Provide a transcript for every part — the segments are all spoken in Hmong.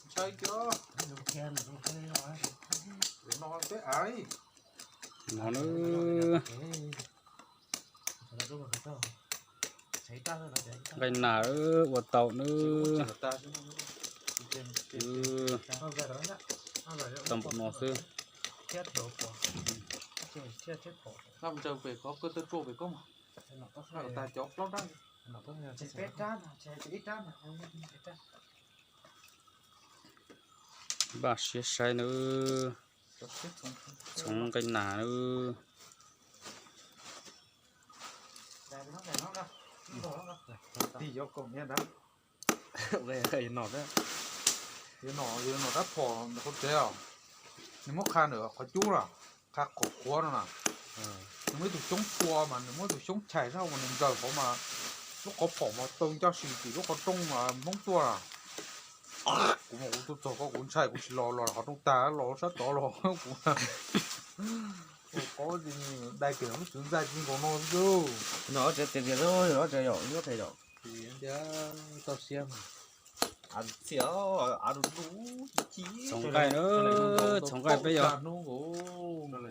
Ntshai kiag. No peb av li. No na. Nqaij nas ua tau na. Tau npaum no xwb. Npaj siab saib na. Txhoov nqaij nas na. Tig yuav koom niag dab, yuav nom yuav nom dab phom ntawm qhov tsev os. Nws muab qha ntawm qhov cub na, qha qhov qhuav no na. Nws muaj ib tug xyoob tua mas nws muab ib tug xyoob chais sab hauv mas nws nkaws qhov mas lub qhov phom mas tau ncaj si tim lub qhov rooj mas Hmoob tuaj na. Kuv mas kuv tuaj txog ko kuv ntshai kuv tsis los los qhov rooj tag los sab tod los kuv. Ua qhov dai kiag lub tswv ntxaij tsis nkaus no xwb. No tsev tias tias lub tsev yom, lub tsev yom. Txaus siab mas. Txhoov nqaij na, txhoov nqaij peb yog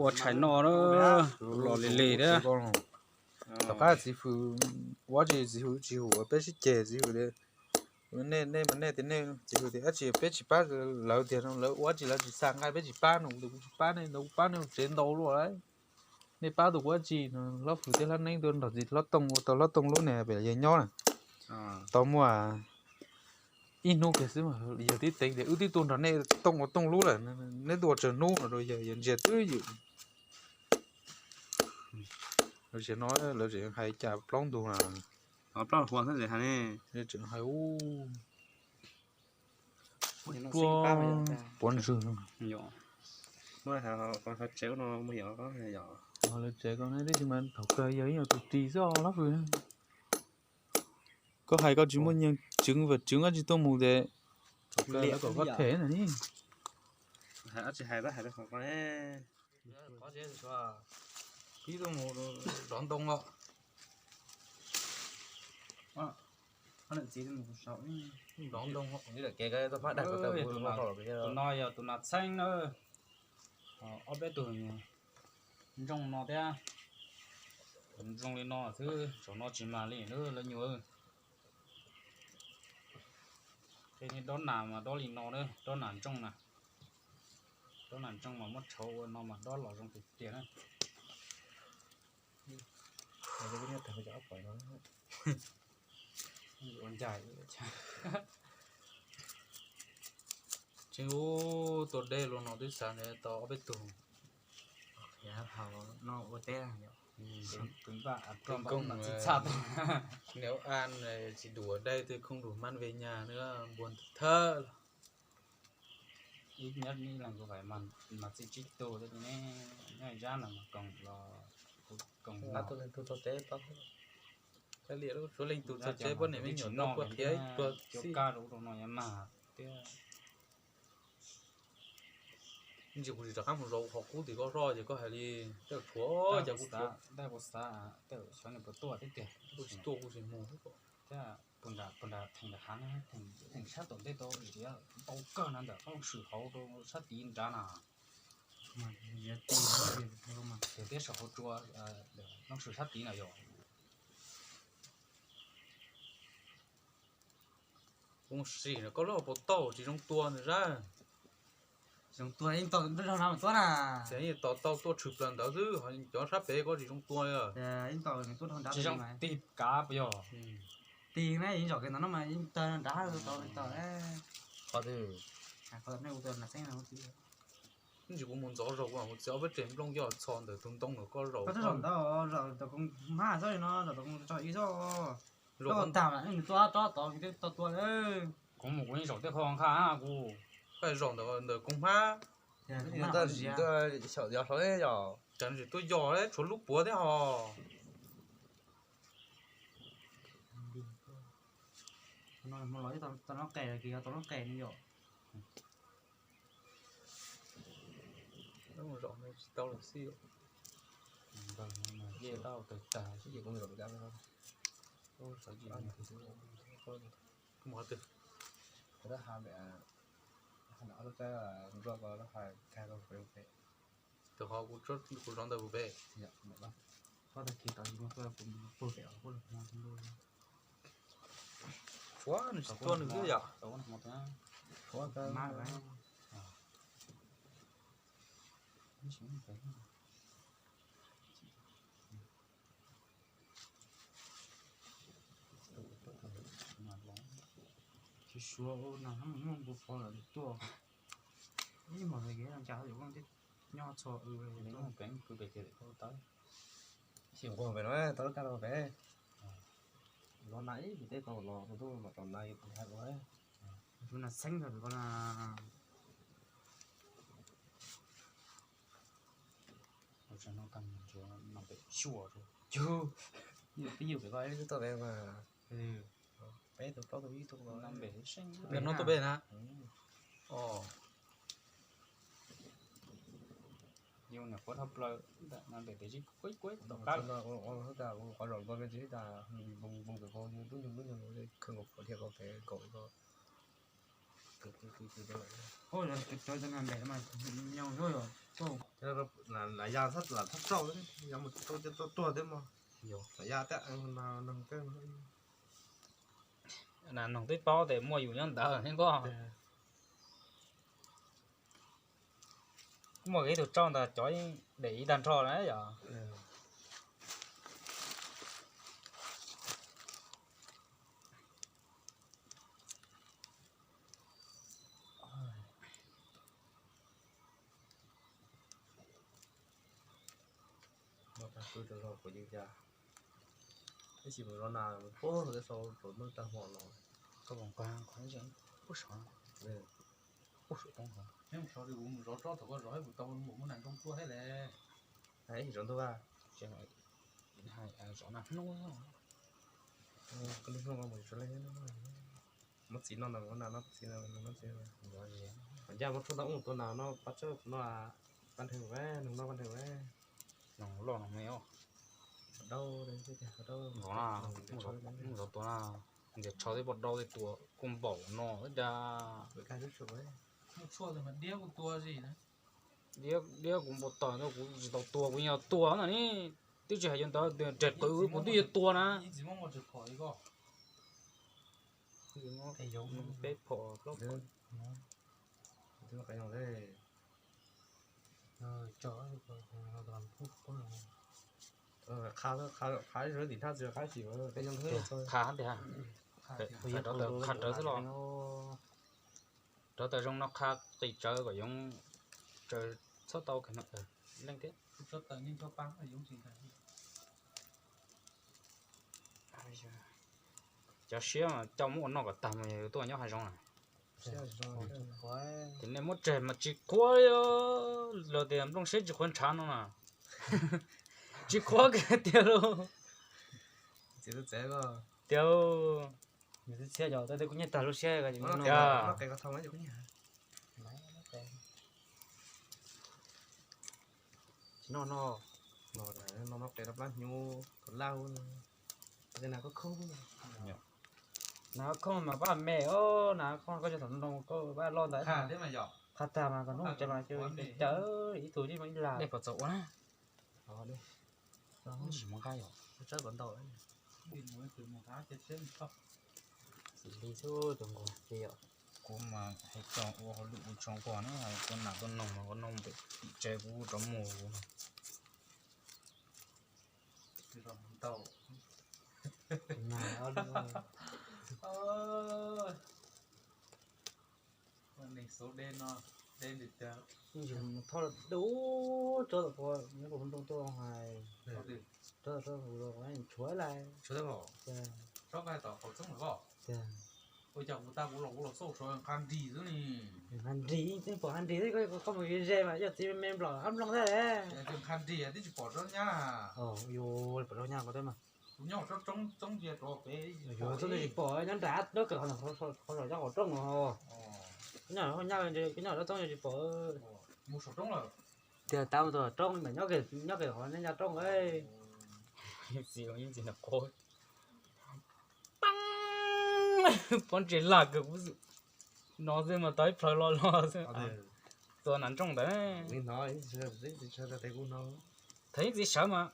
ua tshais noj na, los lig lig thiab. Tom qab txiv hwm ua tsis, txiv hwm tsis hwm peb sib ceg txiv hwm li. Nej, nej mas nej tias nej txiv hwm tias dab tsi peb tsis pab lawv tiag no, lawv ua tsis, lawv tsis xa nqaij peb tsis pab no, kuv tias kuv tsis pab nej ntau, kuv pab nej tsev ntau luaj lawm. Nej pab tau kuv dab tsi no, Hlob Fwm thiab Hlob Neeb tuaj nrog txiv Hlob Tooj ua tau Hlob Tooj lub niag pem yawg nyob na. Tau muaj ib hnub kiag xwb mas yawg tib teev tias wb twb tuaj nrog nej Tooj ua Tooj lub lawm, neb tuaj tsawg hnub no rau yawg, yawg ntsia twb ywm. Lawv tseem no lawv tseem hais cas plaub ntug na. Plaub hua xwb hais ne. Tseem hais ub. Puav ntswg. Tsev no, lawv tsev ko twb tsis mas thaum kawg yog ib nyuag tus ris xwb Hlob Fwm. Koj hais koj tsis muaj nyiaj tseev, vam tseev koj tsis tuaj mus ces thaum kawg lawv kom koj them na ni. Hais tsis hais tab hais rau qhov ko ne. Qhov tsev xwb, pib tuaj mus zov ntoo os. Zov ntoo, tus no yog tus nas txheeb na. Ob peb tug ntsoog no thiab. Tus ntsoog li no xwb, zaum no tsis mag li na lawv nyuam. Tej niag dob nas mas dob li no na, dob nas ntsoog na. Dob nas ntsoog mas muab tshauv ua no mas dob los zoo tiag tiag na. Ua ncaj. Tseeb ub, tua dej los no twb xav nws tau ob peb tug. Niam a tsis dua dej twb khooj lug mab ve nyag na, npua thawj los. Ib nyab ib leeg kuv mam txi tsib tug ne, nyob zab no mas koom los, koom los. Suav leej tug txog tsev poj niam me nyuam no puas qhia ib pluag xij. Ntsis kuv tsis rov qab mus zaum qhov qub tim koj zoj ces koj hais li tej tshuav ces kuv tsis tuaj kuv tsis mus. Sab tom ntej tau ziav ntau kawg na ntawm qhov swm hauv rau sab tid nrad na. Tias tias saum hauv tsua, qhov swm sab tid na yog. Kuv sim koj lub hauv paus tauj tsis zoo tua ntag sab. Zoo tua yeej tos nrog no tuaj na. Ces yeej tos tau tuaj tshwm plaws ntawd xwb, cov sab pem koj tsis zoo tua. Yeej tos tuaj rau nrad. Tsis zoo tig kav puas yog? Tig ne, yeej zaum kiag ntawm no mas yeej tawg nrad tau tau. Qhov twg? Qhov nej ua tua nas txeeb no. Ntsis kuv mus ntxov zaus kuv mam mus txiav ob peb tsev nplooj coj txhos ntawm tus ntoo ntawm koj zaum. Koj twb zaum ntawd, zaum ntawm koog hmab xwb no, zaum ntawm koog tso ib xwb. Zaum tag mas nws tuaj tsob tod nws twb tau tua lawm. Kuv mus kuv yeej zaum tej qho nqha kuv. Koj zaum ntawm koog hmab. Xyaum yos hlo yom. Cas nws tsis tuaj yos li, tshuav lub puav thiab hos. Tau noj qes, tau noj qes ni yom. Zaum no tsis tau los xij. Npawg no mas yeej tau tawg tag. Mus qhov twg? Tus qhov kuv, kuv zov ntawm kuv pem. Tshuav nws tsis tuaj nws xwb yom. Tsis suav no muaj npu pov lawm tuaj. Ib hmos nws kev ncas yuav nyob txog pem no tau lub kaj rau pem. Los na ib sim tej tau los rau tub mam rau na ib tus nthav ua. Tus na xeeb rau pem ko na. Ua tsav no tag mus ntsuav no pem xyuas rau. Yus twb yus pem ko ib lub twb tau pem mas. Peb tus plaub tus ib tus no pem seej. Pem no tus pem na. Yus niam quab thaj plaws ntawm no pem pem zib kuaib kuaib tom qab. Qhov zaum npog peb tsis tas npoo npoo pem ko yus tub nyuag tub nyuag khawg nkaus pom dhia ko pem nkaus ko. Lam ya thab lam thab rau, yog mus rau tuag thiab mog. Lam ya thiab noog. Noog twb paub tias muaj yus nyob ntawd thiab nkoj. Muaj ib tug rau ntawd cov dam ib tag nrho na yom. Tab sis mus zov nas pog rau sau rau noj tag hmo no. Koj mus nqa qhov ntseeg pub saum, pub saum toob hov. Neb mus zov tsob thaum koj zov ib puas tau mus muab nas ntoo tua thiab le. Hais zov ntuj a. Zov nas hnub. Koj lub hnub mus tso le. Muab txiv no ntawm nas no txiv no txiv. Qhov ncaj muab tshuaj tau ua tua nas no pab tsawb no. Pab nrhw ve, nug no pab nrhw ve. Noog loj noog me os. Dau, dau, mus zov tua na, ntias tshau thiab pom dau tej tua kuj npaum no da. Diab kuj npau taws no kuv tsis tau tua, kuv yeej tua na ni. Twb tsis hais yuav ntawd, reg qwv kuv twb yuav tua na. Peb phom plaub phom. Qha, qha tim thaj tsis qab sim. Qha tiag, qha rawv xwb los. Rauv taws zoo no qha qis tsawv kom yoov tsawv txhob tau leej thiab. Cov siab mas coj muab ua noj kom tag mas yog tuaj nyob hav zoov na. Ces nej muab tseg mas tsis qhuav li, luag tias nplooj siab tsis qhuav ntshav no na. Tsis qhuav kiag tiag lauj. Tiag. Tsis noj no. Tsis noj no. Nas khooj mas pab me os, nas khooj koj cov thaum nroo koj pab loj ntawd. Qha tag mas kom hnub ces mas cawv ib tug yeej ib lag. Dej puas txaus ua na? Tsis muaj nqaij yom. Xws li xwb cov nquag ces yom. Kuv mas hais txog ua hauj lwm ua tshoob koj na, kuv nam tuaj noog mas kuv noog pem tim tsev kuv rov mus kuv no. Thaum dub tsob tam kuv nyob kuv nroo tuaj hais, tsob tam kuv los tshuav lawm. Tiag. Ua cas kuv tas kuv los kuv los xauj tshuav nqha nris xwb ni. Nqha nris, yeej pom nqha nris xwb, koj mus ze mas yog txiv me nplaum hab nplooj thiab. Nqha nris twb tsis pom tsob nyab. Yus pom tsob nyab ko thiab mas. Kuv nyob tsob txoob cia rov pem. Yus txob tsis pom nyob nram lub kawm qhov, qhov zos nyob qhov rooj no. Nyob, nyob tsob txoob tsis pom. Mus saum roob lawm. Tiag, tab mus rau roob, nyob kawg qhov nyob ncaj roob. Txiv, txiv nram qhov. Pob ntseg laj kawg, no xwb mas tau ib plhaw lo lo xwb. Tua nas ntsooj ntawd. Thaum ib txiv sawv mas,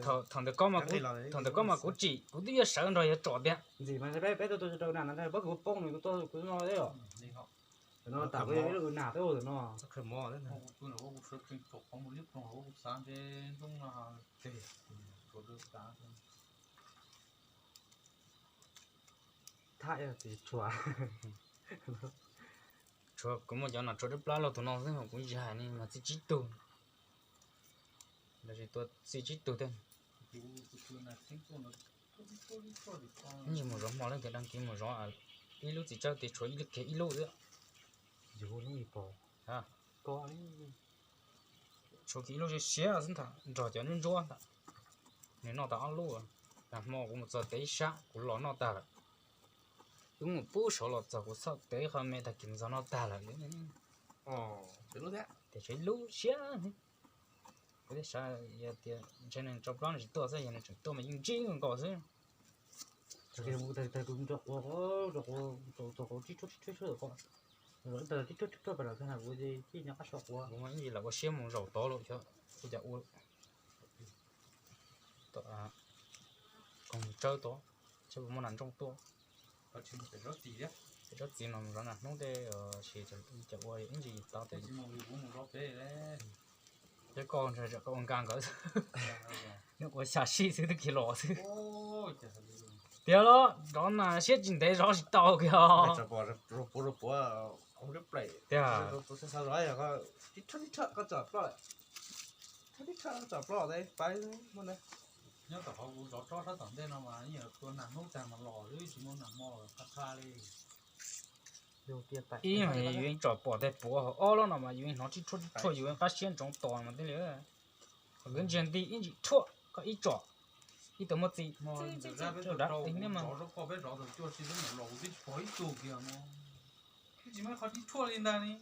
thaum ntawd ko mas, thaum ntawd ko mas kuv tsim, kuv twb yuav sawv nrog yawg tsom tiag. Tam kuv yog ib lub nas twb ua no. Thaj tsis tshuav. Tshuav kuv muaj cov no tshuav dub plab los tus no xwb, kuv ntsia hais ni mas txij tsib tug. Los sis tua txij tsib tug thiab. Ib ntsis mus zov hmo leej twg đăng ký mus zov, ib lub txiv tsawb tias tshuav ib lub kiag ib lub xwb. Tshuav kiag ib lub siab siab xwb ntag, nrog cov ntsuab ntsuab ntag. Nws noj tag ob lub. Nag hmo kuv mus txog tev ib sab kuv los noj tag lawm. Wb mus pub saud los txog kuv txhaj tev qho me tag kis mus txog noj tag lawm. Tias tshuav ib lub siab. Kuv thiaj xav yog tias ntshe nws tso plab nws tsis tuaj xwb, yog nws tseem tuaj mas yeej ntsib nkaus xwb. Tag kuv nrog quav, nrog quav, txog quav tib tshuab tib tshuab ko, tib tshuab tib tshuab pas lawm, kuv cia li nyob qab so quav. Kuv ib ntsis lam ua siab mus zaum tod lawm xyov ua cas ua koog tsawb tod, thiab puas muaj nas ntsooj tuaj. Pem tsob txiv no mus zov nas hnub tej, sis cas ua ib ntsis tau tes. Peb koj ntshe koj ua nkag nkawd xwb, nws ua xya sij xwb twb kiag los xwb. Tiag los zov nas siab tsis ntev zov tsis tau kiag. Tiag. Nyob tom qhov kuv zov tsob sab tom ntej no mas yeej tua nas hnub tag mas los xwb, tsis muaj nas hmo qha qha li. Ib yus yeej tsom pom tej puav, ob lub no mas yus yeej hnov tib tshuaj tib tshuaj yus yeej qab siab ntsoov tos mas thiaj li. Kuv ntsiag nti ib ntsis tshuaj koj ib tsom, ib tug muaj txiv. Peb zov tau cua si los kuv twb tsis pom ib tug kiag no. Twb tsis muaj qhov tib tshuaj li ntag ni.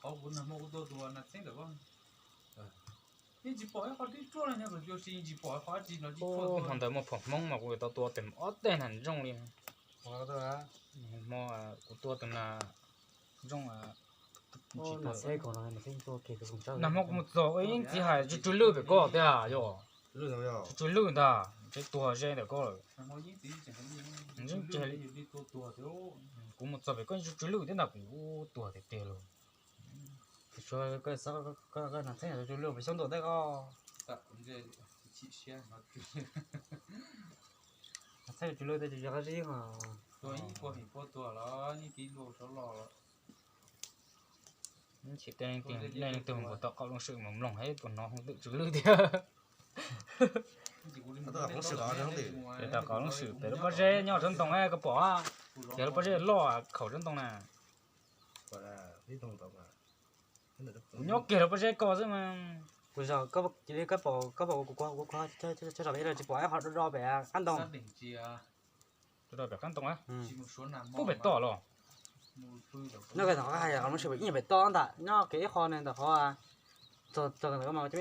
Qhov kuv nag hmo kuv tua tus nas txheeb ntawm ko, yeej tsis pom ib qho tib tshuaj li, nyob tus cua si yeej tsis pom qhov dab tsi no tib tshuaj. Hmo ntawd muaj phom Hmoob mas kuv yuav tau tua tes ob teg nas ntsooj li. Hmo kuv tua tus nas ntsooj, nag hmo kuv mus txog ua ib txiv hais tsw tsw lwj pem ko tiag yom. Tsw tsw lwj ntag, tseem tuag ze ntawm ko lawm. Kuv mus txog pem ko tsw tsw lwj thiab ntag, kuv tuag tiag tiag lauj. Xyov koj nas txheeb tsw tsw lwj pem xyoob ntuas tej ko. Nas txheeb tsw tsw lwj tej tsis yog qab zib os. Tsis tej leej twg mus tom qaum looj swm mus mloog ib puas hnov hoob twm tsw lwj thiab. Tom qaum looj swm pem lub pob zeb nyob tsob ntoo koj pom, ces lub pob zeb loj khaum tsob ntoo na. Kuv nyob kiag lub pob zeb ko xwb mas. Kuv zog, koj pom, koj pom kuv, kuv tsis pom ib qho do do pem qab ntoo. Do do pem qab ntoo, pub pem toj los. Nyob kiag tom qab hais qhov lub sij hawm ib nyuag pem toj ntag, nyob kiag ib qho ne ntawm qhov, txog ntawm ko mas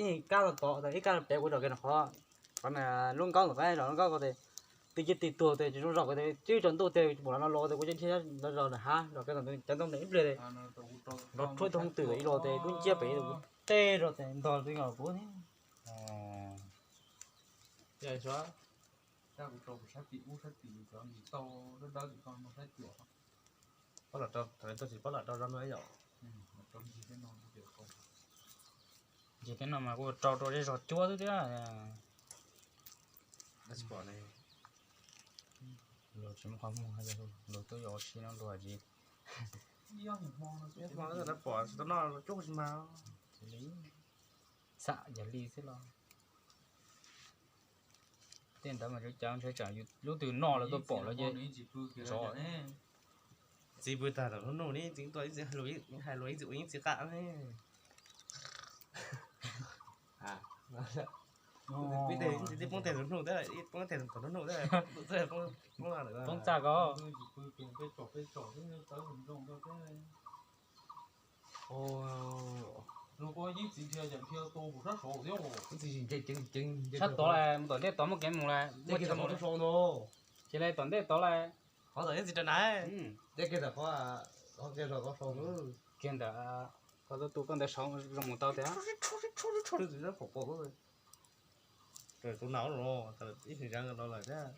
ib kab tod ib kab pem kuv zom kiag qhov, qhov lub nkaub ntawm qab zom lub nkaub ko tes, twb cia li tuag tes tsis zoo zom ko tes twb tsaus ntuj tes kuv pom los no los tes kuv cia li dhia los zom nram hav zom kiag cov ntoo ntawm ib pliag tes nrov rhuav ib tug hoob twm ib los tes kuv nciab pem kuv teb rau tes ntog li los kuv. Ntsis teb no mas kuj rau rau zej zog cuab xwb thiab. Luag tsis muaj qhov muag, luag tuaj yuav ua si no luag tsis pom tsis tau noj cuab tsis mas li, xam yog li xwb los. Tej ntawd mas tsuas cas ntshe tsam yus lub twg noj lawv tuaj pom lawv ces zov. Txiv pw tag tom lub nuj ne, txiv tuaj hais luag ib txwm ua ib txwm qam ne. Poob teg tom lub nuj thiab, poob teg tom lub nuj thiab, poob txaj ko. Tus ko yeej txiv dhia ces dhia tu kuv sab saud thiab. Sab tod lawm, mus tom ntej tod muaj kev mus lawm. Ces lawm tom ntej tod lawm. Qhov tom yeej txiv rau na. Ces kiag ntawm qhov, qhov kiag zog qhov saud. Kiag ntawm qhov tu koj ntawd saud zoo mus tau tiag. Tus nas los, ib sij zaj no lawm thiab.